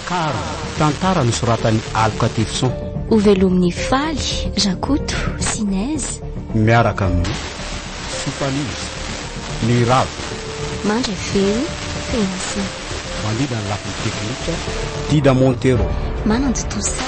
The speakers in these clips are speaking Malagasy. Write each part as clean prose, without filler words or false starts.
Karma, tantara nosoratan'i Aloka Tefson. Hovelomin'i Faly, Rakoto sy Neige. Miaraka amin'ny Sopanizy, Miravo. Mandray feo, Fenomasina. Mandrindra ny lafiny teknika, Dida Montero. Manantontosa,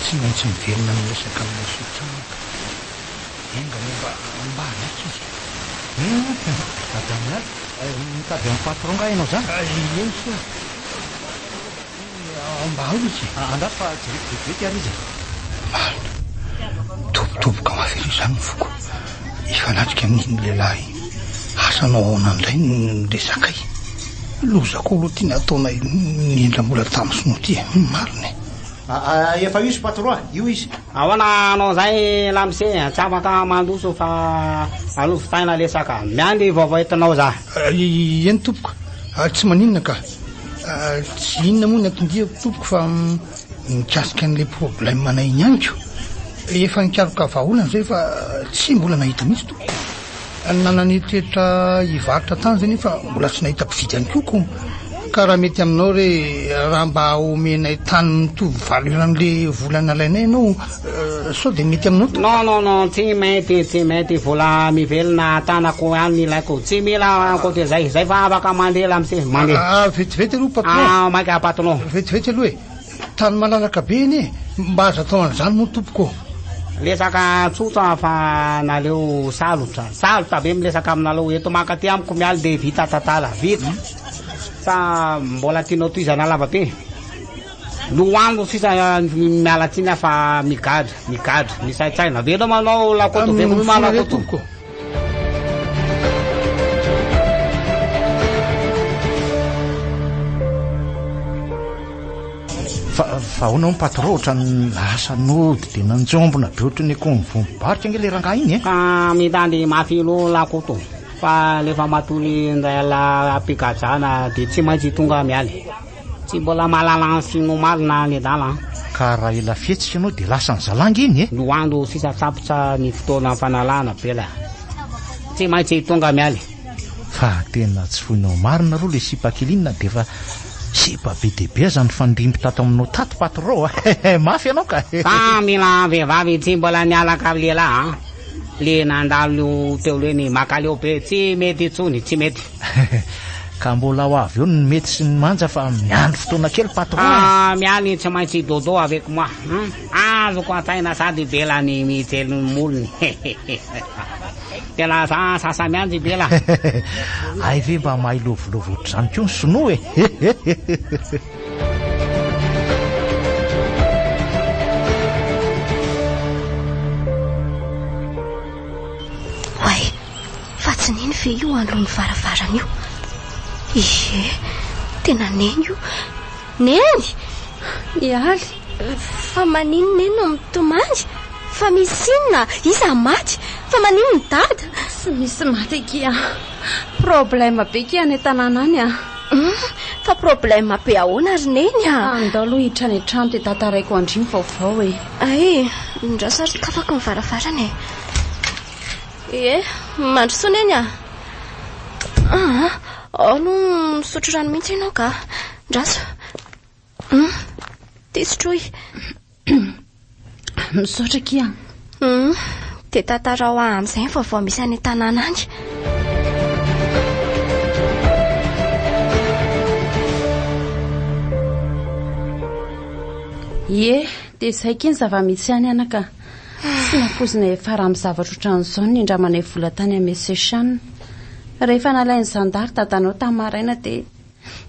Tsy maintsy miverina miresaka amin'ilay sultan ka. Enga anie mba mba hanaiky izy e. Hum, avy amin'ny alina. Mitady an'i patron nga ianao zany? Eny soa. Mba ao izy e. Andraso fa jereko vetivety ary izy e. Marina. Midobodoboka mafy ery izany ny foko. Hifanatrika amin'iny lehilahy iny. Asa hanao ahoana indray ny resakay. Loza koa aloha ity nataonay nindram-bola tamin'ny sinoa ity e. Marina e. Efa io izy patron a, io izy. Ahoana anao zay lamose, tsy afaka mandroso fa aleo vitaina resaka. Miandry vaovao entinao za. Eny tompoko, tsy maninona ka. Tsy inona moa ny anton-diako tompoko fa mikasika an'ilay problème anay iny ihany ko. Efa nikaroka vahaolana izay fa tsy mbola nahita mihitsy tompoko. Nanana eritreritra hivarotra tany izay nefa mbola tsy nahita mpividy ihany koa ko. Ka raha mety aminao re raha mba omenay tany mitovy valeur amin'ilay vola nalainay ianao Sao dia mety aminao tompoko? Non non non tsy mety tsy mety vola mivelona tanako ihany ny ilaiko tsy mila ankoatra izay zay fa afaka mandeha lamose mandeha. Ah vetivety aloha patron. Ah maika patron. Vetivety aloha e. Tany malalaka be anie e. Mba aza atao an'izany moa tompoko ô. Resaka tsotra fa nareo salotra salotra be miresaka aminareo eto mankaty amiko mialy de vita tantara vita sa mbola tianao tohizana lava be? Lohandro sisa miala tsiny aho fa migadra, migadra, misaintsaina. Veloma anao Lakoto, veloma Rakoto. Fa fa ahoana hono patron ohatran'ny lasa nody dia nanjombona be ohatran'ny akoho mivoam-barika ange ilay rangahy iny e. Ka mitandry mafy loha Lakoto fa rehefa matory indray alina am-pigajana dia tsy maintsy tonga mialy. Tsy mbola mahalala ny sinoa marina ny adala an. Ka raha ela fihetsika ianao dia lasan'ny zalanga iny e. Lohandro sisa tapitra ny fotoana fanalana bela. Tsy maintsy tonga mialy. Fa tena tsy foinao marina aloha le sipa kely iny na dia efa sipa be dia be aza nifandimby tato aminao tato patro a! Mafy ianao ka! Fa mila vehivavy tsy mbola nialaka lehilahy an! Le nandalo teo reny makaleo be tsy mety intsony tsy mety. Ka mbola ho avy eo ny mety sy ny manja fa miandry fotoana kely patron a! Ah mialy tsy maintsy dodo avec moi hum azoko antsaina sady bela ny mijery ny molony tena za sasa miandry bela. Hay ve mba mahay lôvilôvy ohatr'izany koa ny sinoa e! Oay! Fa tsy neny ve io anoloan'ny varavarana io? Ie, tena neny io. Neny! Mialy! Fa maninona neny no mitomany? Fa misy inona? Iza no maty? Fa maninona i dada? Tsy misy maty akia. Problème be akia any an-tanàna any a. Hum, fa problème be ahoana ry neny a? Andao aloha hiditra any an-trano dia tantaraiko an-dry ny vaovao e. Ay, ndraso ary sokafako ny varavarana e. Ie, mandrosoa neny a! Aa, ao aloha misotro rano mihitsy ianao ka. Ndraso. Hum, ty sotroy. Misaotra akia. Hum, dia tantarao ahy amin'izay ny vaovao misy any an-tanàna any. Ie, dia izay akia ny zava-misy any anaka. Tsy nampoizina hiafara amin'ny zavatra ohatran'izao ny nindramanay vola tany amin'ny Seychelles. Rehefa nalain'ny zandary dadanao tamin'ny maraina dia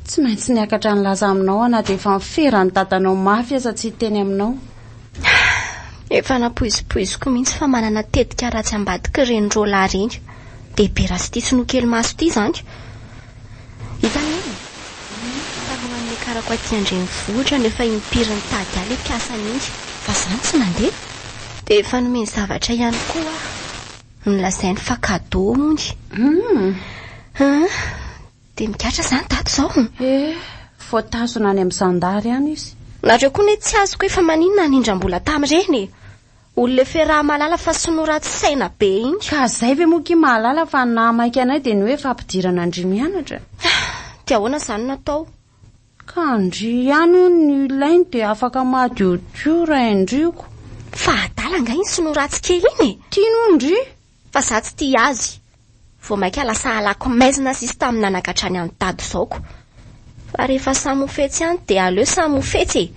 tsy maintsy niakatra nilaza aminao aho na dia efa niferan'ny dadanao mafy aza tsy hiteny aminao. Efa nampoizipoiziko mihitsy fa manana tetika ratsy ambadika ireny roalahy ireny. Dia be ratsy ity sinoa kely maso ity izany. Hitanao e? Talohan'ny niakarako aty an-drenivohitra no efa impiry nitady ahy ilay mpiasany iny, fa izaho no tsy nandeha. Dia efa nomeny zavatra ihany koa aho. Nolazainy fa cadeau hono. Hum. Dia mikatra izany tato izao? Eh, voatazona any amin'ny zandary any izy. Nareo koa ne tsy azoko hoe fa maninona nindram-bola tamin'ireny e. Olona efa iaraha-mahalala fa sinoa ratsy saina be iny. Ka zay ve moa ki mahalala fa ny nahamaika anay dia ny hoe fampidirana an-dry mianatra. Dia ahoana izany no atao? Ka an-dry ihany hono no ilainy dia afaka madiodio rain-driko. Fa adala angaha iny sinoa ratsy kely iny e? Tiany hono ndry. Fa za tsy tia azy. Vao maika lasa halako maizina sisa tamin'ny nanagadrany an'i dada izao ko. Fa rehefa samy ho fetsy ihany dia aleo samy ho fetsy e.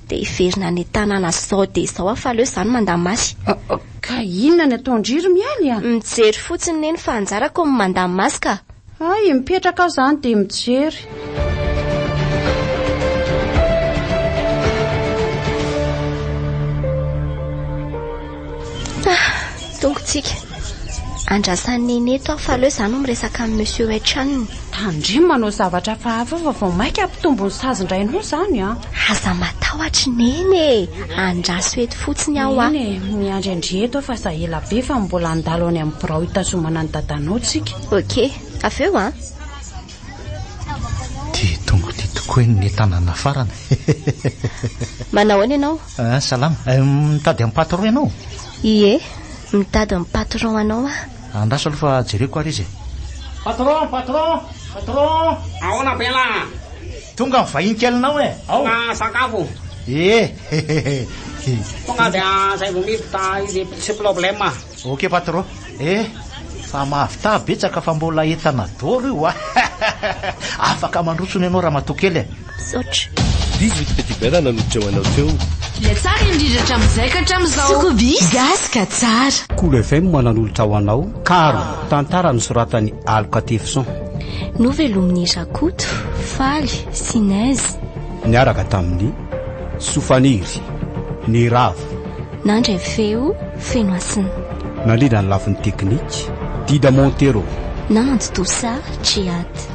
Dia hiverina any an-tanàna izao dia izao aho fa aleo izany mandamasy. Ka inona ny ataon-dry ry Mialy a? Mijery fotsiny neny fa anjarako ny mandamasy ka. Hay, mipetraka aho izany dia mijery. Ah, tonga tsika. Andrasan'i Neny eto aho fa aleo izaho no miresaka amin'i Monsieur Wei-Chan. Tandremo manao zavatra hafahafa fa vao mainka hampitombo ny sazin-drainao izany an! Aza matahotra Neny e! Andraso eto fotsiny aho a! Eny e, miandry an-dry eto aho fa aza ela be fa mbola handalo any amin'ny birao hitazomana ny dadanao tsika. Ok, avy eo an! Dia tonga ity tokoa eny ny tanàna farany. Manao ahoana ianao? Ah, salama. Eh, mitady an'i patron ianao? Ie, mitady ny patron anao aho. Andraso aloha fa jereko ary izy e. Patron, patron, patron! Ahoana Bella? Tonga ny vahiny kelinao e! Ao! Tonga sakafo. Ie! Tonga dia zay vao miditra izy tsy problème. Ok patron. Eh! Fa mahavità betsaka fa mbola entana dôro io a! Afaka mandroso ny anao ramatoa kely e! Misaotra. 18 Petit Bella nanolotra ho anao teo. Ilay tsara indrindra hatramin'izay ka hatramin'izao. Sokobis, gasy ka tsara. Kolo FM nanolotra ho anao Karo, tantara nosoratan'i Aloka Tefson. Novelomin'i Rakoto, Faly, Sinez. Niaraka tamin'i Sofaniry, Niravo. Nandray feo, Fenohasina. Nandrindra ny lafiny teknika, Dida Montero. Nanantontosa, Djihad.